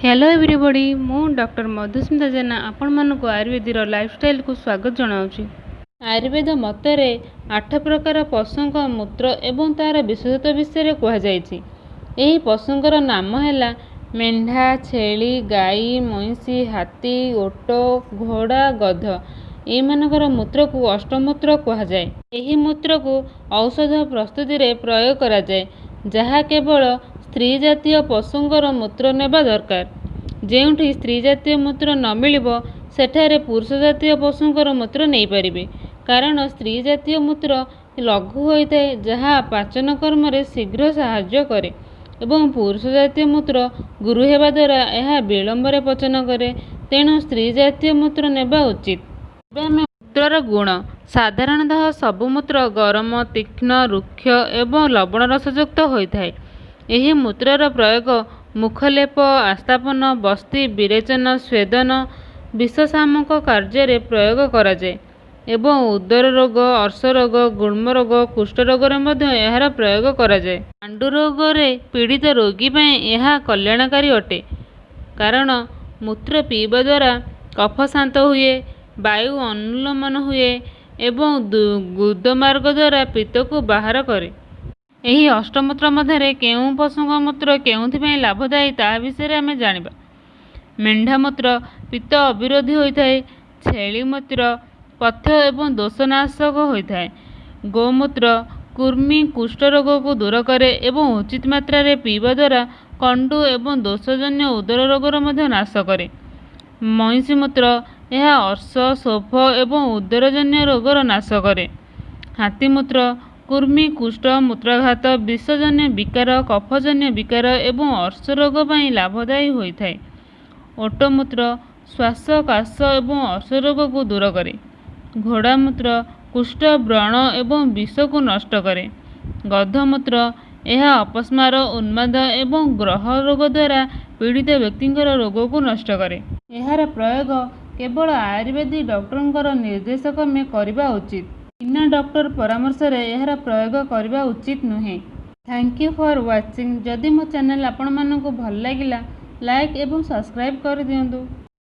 Hello ଏଭରିବଡ଼ି, ମୁଁ doctor Madhusmita Jena ଆପଣମାନଙ୍କୁ ଆୟୁର୍ବେଦିର ଲାଇଫଷ୍ଟାଇଲକୁ ସ୍ୱାଗତ ଜଣାଉଛି। ଆୟୁର୍ବେଦ ମତରେ 8 ପ୍ରକାର ପଶୁଙ୍କ ମୂତ୍ର ଏବଂ ତା'ର ବିଶେଷତ୍ୱ ବିଷୟରେ କୁହାଯାଇଛି। ଏହି ପଶୁଙ୍କର ନାମ ହେଲା ମେଣ୍ଢା, ଛେଳି, ଗାଈ, ମଇଁଷି, ହାତୀ, ଓଟ, ଘୋଡ଼ା, ଗଧ। ଏଇମାନଙ୍କର ମୂତ୍ରକୁ ଅଷ୍ଟମୂତ୍ର କୁହାଯାଏ। ଏହି ମୂତ୍ରକୁ ଔଷଧ ପ୍ରସ୍ତୁତିରେ ପ୍ରୟୋଗ କରାଯାଏ, ଯାହା କେବଳ ସ୍ତ୍ରୀ ଜାତୀୟ ପଶୁଙ୍କର ମୂତ୍ର ନେବା ଦରକାର। ଯେଉଁଠି ସ୍ତ୍ରୀ ଜାତୀୟ ମୂତ୍ର ନ ମିଳିବ, ସେଠାରେ ପୁରୁଷ ଜାତୀୟ ପଶୁଙ୍କର ମୂତ୍ର ନେଇପାରିବେ। କାରଣ ସ୍ତ୍ରୀ ଜାତୀୟ ମୂତ୍ର ଲଘୁ ହୋଇଥାଏ, ଯାହା ପାଚନ କର୍ମରେ ଶୀଘ୍ର ସାହାଯ୍ୟ କରେ ଏବଂ ପୁରୁଷ ଜାତୀୟ ମୂତ୍ର ଗୁରୁ ହେବା ଦ୍ୱାରା ଏହା ବିଳମ୍ବରେ ପଚନ କରେ। ତେଣୁ ସ୍ତ୍ରୀ ଜାତୀୟ ମୂତ୍ର ନେବା ଉଚିତ। ଏବେ ଆମେ ମୂତ୍ରର ଗୁଣ। ସାଧାରଣତଃ ସବୁ ମୂତ୍ର ଗରମ, ତୀକ୍ଷ୍ଣ, ରୁକ୍ଷ ଏବଂ ଲବଣ ରସଯୁକ୍ତ ହୋଇଥାଏ। ଏହି ମୂତ୍ରର ପ୍ରୟୋଗ ମୁଖଲେପ, ଆସ୍ଥାପନ, ବସ୍ତି, ବିରେଚନ, ସ୍ୱେଦନ, ବିଷଶାମକ କାର୍ଯ୍ୟରେ ପ୍ରୟୋଗ କରାଯାଏ ଏବଂ ଉଦର ରୋଗ, ଅର୍ଶ ରୋଗ, ଗୁଳ୍ମ ରୋଗ, କୁଷ୍ଠ ରୋଗରେ ମଧ୍ୟ ଏହାର ପ୍ରୟୋଗ କରାଯାଏ। ପାଣ୍ଡୁ ରୋଗରେ ପୀଡ଼ିତ ରୋଗୀ ପାଇଁ ଏହା କଲ୍ୟାଣକାରୀ ଅଟେ, କାରଣ ମୂତ୍ର ପିଇବା ଦ୍ୱାରା କଫ ଶାନ୍ତ ହୁଏ, ବାୟୁ ଅନୁଲୋମନ ହୁଏ ଏବଂ ଗୁଦମାର୍ଗ ଦ୍ୱାରା ପିତ୍ତକୁ ବାହାର କରେ। ଏହି ଅଷ୍ଟମୂତ୍ର ମଧ୍ୟରେ କେଉଁ ପଶୁଙ୍କ ମୂତ୍ର କେଉଁଥିପାଇଁ ଲାଭଦାୟୀ, ତାହା ବିଷୟରେ ଆମେ ଜାଣିବା। ମେଣ୍ଢା ମୂତ୍ର ପିତ୍ତ ଅବିରୋଧୀ ହୋଇଥାଏ। ଛେଳି ମୂତ୍ର ପଥ୍ୟ ଏବଂ ଦୋଷନାଶକ ହୋଇଥାଏ। ଗୋମୂତ୍ର କୃମି, କୁଷ୍ଠ ରୋଗକୁ ଦୂର କରେ ଏବଂ ଉଚିତ ମାତ୍ରାରେ ପିଇବା ଦ୍ୱାରା କଣ୍ଡୁ ଏବଂ ଦୋଷଜନ୍ୟ ଉଦର ରୋଗର ମଧ୍ୟ ନାଶ କରେ। ମଇଁଷି ମୂତ୍ର ଏହା ଅର୍ଶ, ଶୋଫ ଏବଂ ଉଦରଜନ୍ୟ ରୋଗର ନାଶ କରେ। ହାତୀ ମୂତ୍ର କୃମି, କୁଷ୍ଠ, ମୂତ୍ରାଘାତ, ବିଷଜନ୍ୟ ବିକାର, କଫଜନ୍ୟ ବିକାର ଏବଂ ଅର୍ଶ ରୋଗ ପାଇଁ ଲାଭଦାୟୀ ହୋଇଥାଏ। ଓଟ ମୂତ୍ର ଶ୍ୱାସ, କାଶ ଏବଂ ଅର୍ଶ ରୋଗକୁ ଦୂର କରେ। ଘୋଡ଼ା ମୂତ୍ର କୁଷ୍ଠ, ବ୍ରଣ ଏବଂ ବିଷକୁ ନଷ୍ଟ କରେ। ଗଧ ମୂତ୍ର ଏହା ଅପସ୍ମାର, ଉନ୍ମାଦ ଏବଂ ଗ୍ରହ ରୋଗ ଦ୍ୱାରା ପୀଡ଼ିତ ବ୍ୟକ୍ତିଙ୍କର ରୋଗକୁ ନଷ୍ଟ କରେ। ଏହାର ପ୍ରୟୋଗ କେବଳ ଆୟୁର୍ବେଦିକ ଡକ୍ଟରଙ୍କର ନିର୍ଦ୍ଦେଶ କ୍ରମେ କରିବା ଉଚିତ। ବିନା ଡକ୍ଟର ପରାମର୍ଶରେ ଏହାର ପ୍ରୟୋଗ କରିବା ଉଚିତ ନୁହେଁ। Thank you for watching. ଯଦି ମୋ ଚ୍ୟାନେଲ୍ ଆପଣମାନଙ୍କୁ ଭଲ ଲାଗିଲା, ଲାଇକ୍ ଏବଂ ସବସ୍କ୍ରାଇବ୍ କରିଦିଅନ୍ତୁ।